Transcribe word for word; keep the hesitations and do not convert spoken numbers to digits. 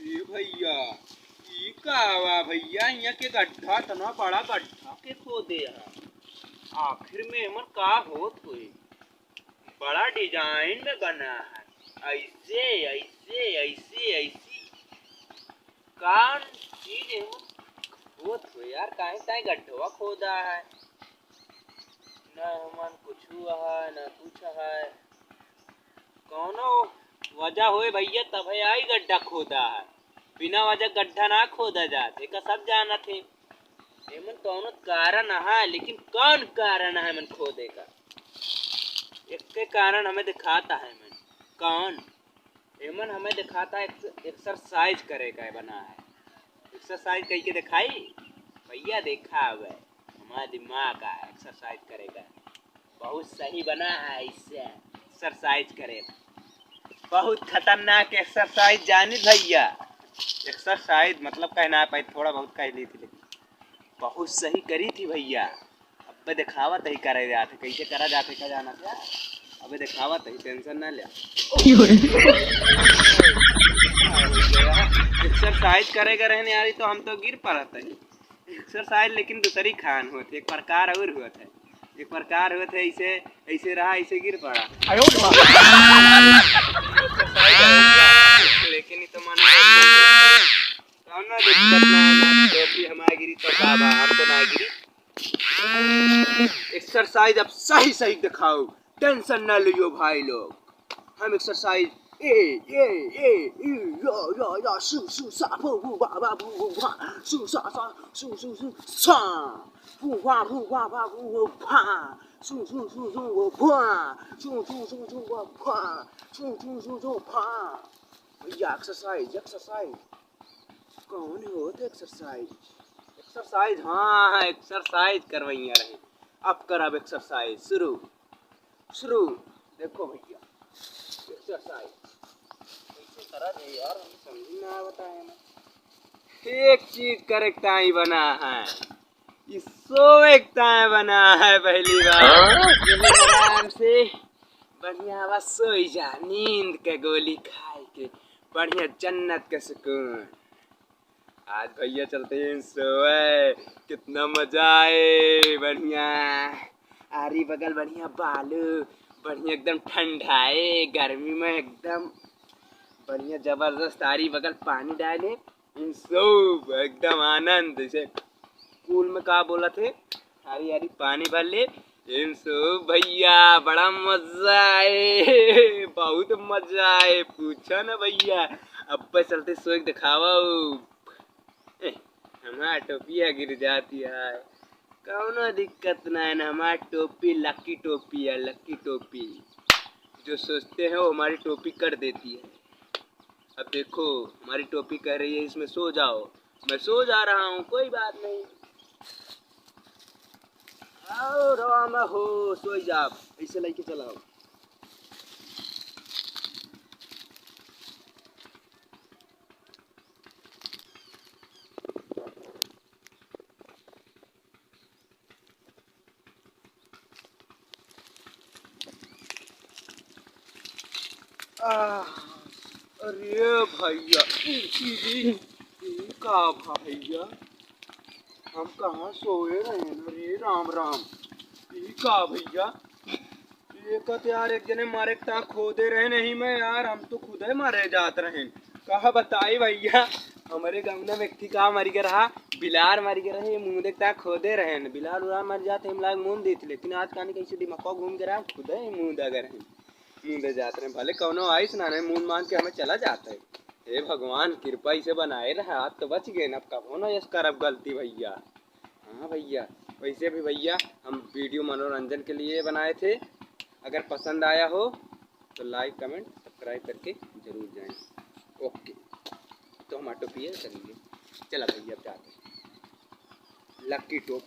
ए भइया, ई का बा भइया, हियाँ के गड्ढा, इतना बड़ा गड्ढा के खोदे है? आखिर में एमन का होत होई? बड़ा design में बना है, ऐसे, ऐसे, ऐसे, ऐसे। कौन चीज एमन होत होई यार, काहे ताई गड्ढवा खोदा है? न एमन कुछु है, न कुछ है। कौनो वजह होए भइया, तबे आई गड्ढा खोदा है, बिना वजह गड्ढा ना खोदा जात, एका सब जानत है। एमन कौनो कारण है, लेकिन कौन कारण है एमन खोदे का? एक कारण हमें दिखाता है एमन। कौन? एमन हमें दिखाता है, एक्स-, exercise करे का बना है। Exercise कई के दिखाई भइया, देखा हवे हमारा दिमाग का exercise करे का। बहुत सही बना है, इससे exercise करे। बहुत खतरनाक exercise जानी भइया। Exercise मतलब कहना है, पहले थोड़ा बहुत कह ली थी, लेकिन बहुत सही करी थी भइया। अबे दिखावत ही करे जात है, कैसे करा जात है, का जाना था? अबे दिखावत ही, tension ना ले। Exercise करे के रहने यार, तो हम तो गिर पड़त है। Exercise लेकिन दूसरी खान होत है, एक प्रकार और होत है, एक प्रकार होत है, ऐसे, ऐसे रहा, ऐसे गिर पड़ा। आयो रे माँ। Exercise है, लेकिन ये तो मनोरंजन है। कौनो दिक्कत ना है, ना टोपी हमार गिरी तो का बा, हम तो ना गिरी। Exercise अब सही सही दिखाओ, tension ना लियो भाई लोग। हम exercise ए, ए, ए, ई, या, या, या, सु, सु, सा, फु, फु, वा, वा, फु, फु, वा, सु, सा, सा, सु, सु, सु, सा, फु, वा, फु, वा, वा, फु, फु, फा, सु, सु, सु, सु, वा, फा, सु, सु, सु, सु, वा, फा, सु, सु, सु, सु, फा। भइया, exercise, exercise। कौन होत exercise? Exercise, हाँ, हाँ, exercise करवइया रहे। अब करब exercise शुरू, शुरू। देखो भइया, exercise कैसे करा जाए यार, हम समझ में ना आवता है ना। एक चीज करे के ताई बना है, ई सोए के ताई बना है पहली बार। हाँ? यही आराम से बढ़िया बस सोई जा, नींद के गोली खाए के, बढ़िया जन्नत के सुकून। आज भइया चलते हैं सोए, कितना मजा आए, बढ़िया आरी बगल बढ़िया बालू, बढ़िया एकदम ठंडाए, गर्मी में एकदम बढ़िया जबरदस्त आरी बगल पानी डाले, इन सब एकदम आनंद, जैसे स्कूल में का बोलत है, हरी हरी पानी भर ले। इन सब भइया बड़ा मजा आए, बहुत मजा आए, पूछा ना भइया। अब चलते सोए के दिखावा। ए, हमार टोपिया गिर जाती है, कौनो दिक्कत ना है ना, हमार टोपी लकी टोपी है, लकी टोपी। जो सोचते हैं वो हमारी टोपी कर देती है। अब देखो, हमारी टोपी कह रही है, "इसमें सो जाओ।" मैं सो जा रहा हूँ, कोई बात नहीं। आओ रवा में हो, सो जाओ, ऐसे लेके चलाओ। आह, अरे भइया, ई, ई, ई, ई का भइया? हम कहाँ सोए रहेन? अरे राम राम, ई का भइया? ये कत यार, एक जने मारे के ता खोदे रहे नहीं मैं यार, हम तो खुदे मारे जात रहेन। कहा बताई भइया, हमरे गाँव में एक ठिका मरि गए रहा, बिलार मरि गए रहे, मुँह देखता खोदे रहेन, बिलार उलार मरि जात, हम लाग मुँह देत, लेकिन आज कानी कैसे दिमाग घूम गए रहा, खुदे मुँह दे गए रहेन, मुँह दे जात रहे, भले कौनो आइस ना रहे, मुँह मान के हमें चला जात है। हे भगवान, कृपा इसे बनाए रहा, आज तो बच गए, अब कबो ना यस करब गलती भइया। हाँ भइया, वैसे भी भइया हम वीडियो मनोरंजन के लिए बनाए थे। अगर पसंद आया हो तो like, comment, subscribe करके जरूर जाएं। OK, तो हम ऑटो पिए चलेंगे। चला भइया, अब जाते हैं। लकी टोप।